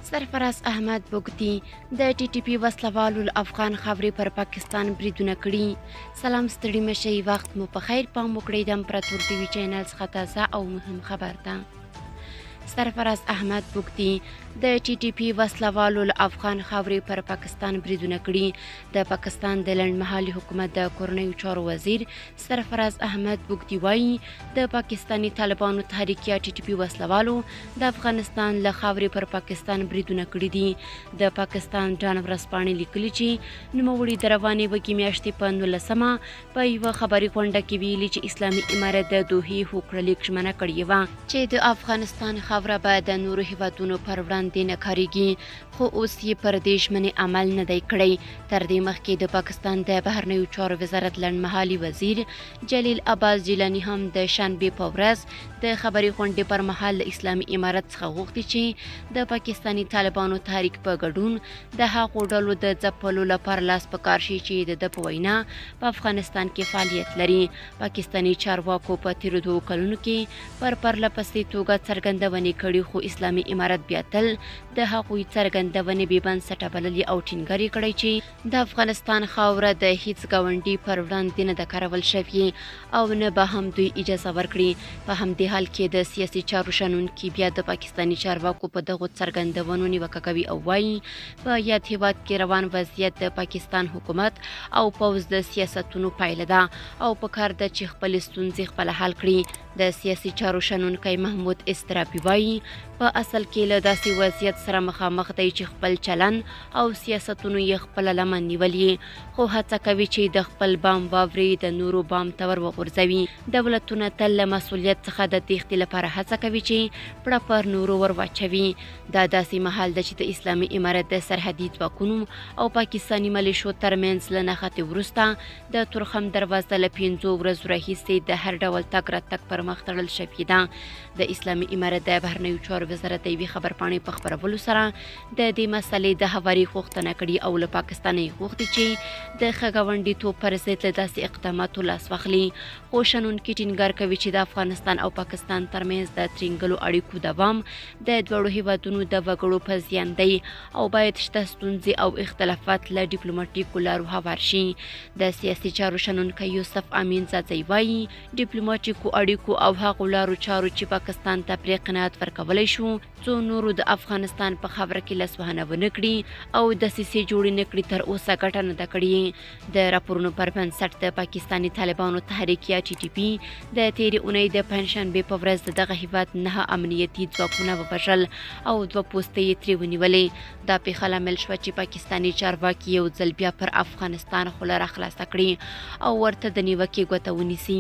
سرفراز احمد بوګتي د ټي ټي پي وسلوالو له افغان خاورې پر پاکستان بریدونه کړي. سلام، ستړي مشئ، وخت مو په خیر. پام وکړئ د امپراتور ټي وي چینل څخه تازه او مهم خبر ده. سرفراز احمد بوګتي د ټي ټي پي وسلوالو له افغان خاورې پر پاکستان بریدونه کړي. د پاکستان د لنډمهالي حکومت د کورنیو چارو وزیر سرفراز احمد بوګتي وایي، د پاکستاني طالبانو تحریک یا ټي ټي پي وسلوالو د افغانستان له خاورې پر پاکستان بریدونه کړي دي. د پاکستان ډان ورځپاڼې لیکلي چې نوموړي د روانې وږي میاشتې په 19مه په یوه خبري غونډه کې ویلي چې اسلامي امارت د دوحې هوکړه لیک ژمنه کړې وه چې د افغانستان خاوره به د نورو هیوادونو پر وړاندې نه کاریږي، خو اوس یې پر دې ژمنې عمل نه دی کړی. تر دې مخکې د پاکستان د بهرنیو چارو وزارت لنډمهالي وزیر جلیل عباس جیلاني هم د شنبې په ورځ د خبري غونډې پر مهال له اسلامي امارت څخه غوښتي چې د پاکستاني طالبانو تحریک په ګډون د هغو ډلو د ځپلو لپاره لاس په کار شي چې د ده په وینا په افغانستان کې فعالیت لري. پاکستاني چارواکو په تېرو 2 کلونو کې پر پرله پسې توګه څرګندونې کړي، خو اسلامي امارت بیا تل د هغوی څرګندونې بې بنسټه بللې او ټینګار یې کړی چې د افغانستان خاوره د هیڅ ګاونډي پر وړاندې نه ده کارول شوې او نه به هم دوی اجازه ورکړي. په همدې حال کې د سیاسي چارو شنونکي بیا د پاکستاني چارواکو په دغو څرګندونو نیوکه کوي او وایي، په یاد هیواد کې روان وضعیت د پاکستان حکومت او پوځ د سیاستونو پایله ده او پکار ده چې خپلې ستونزې خپله حل کړي. د سیاسي چارو شنونکی محمود اضطرابي وایي، په اصل کې له داسې وضعیت سره مخامخ دی چې خپل چلن او سیاستونو یې خپله لمن نیولې، خو هڅه کوي چې د خپل بام واورې د نورو بام ته ور وغورځوي. دولتونه تل له مسؤلیت څخه د تېښتې لپاره هڅه کوي چې پړه پر نورو ور واچوي. دا داسې مهال ده چې د اسلامي امارت د سرحدي ځواکونو او پاکستاني ملیشو ترمنځ له نښتې وروسته د تورخم دروازه له 5 ورځو راهیسې د هر ډول تګ راتګ پر مخ تړل شوې ده. د اسلامي امارت د بهرنیو چارو وزارت د یوې خبرپاڼې په خپرولو سره د دې مسئلې د هواري غوښتنه کړې او له پاکستانه یې غوښتي چې د ښه ګاونډیتوب پر ضد له داسې اقداماتو لاس واخلي. خو شنونکي ټینګار کوي چې د افغانستان او پاکستان ترمنځ د ترینګلو اړیکو دوام د دواړو هیوادونو د وګړو په زیان دی او باید شته ستونزې او اختلافات له ډیپلوماټیکو لارو هوار شي. د سیاسي چارو شنونکی یوسف امین ځاځی وایي، ډیپلوماټیکو اړیکو او هغو لارو چارو چې پاکستان ته پرې قناعت ورکولی شو څو نورو د افغانستان په خاوره کې لاسوهنه ونه کړي او دسیسې جوړې نه کړي، تر اوسه ګټه نه ده کړې. د راپورونو پر بنسټ د پاکستاني طالبانو تحریک یا ټي ټي پي د تېرې اونۍ د پنجشنبې په ورځ د دغه هیواد 9 امنیتي ځواکونه ووژل او 2 پوستې یې ترې ونیولې. دا پېښه لامل شوه چې پاکستاني چارواکي یو ځل بیا پر افغانستان خوله راخلاصه کړي او ورته د نیوکې ګوته ونیسي.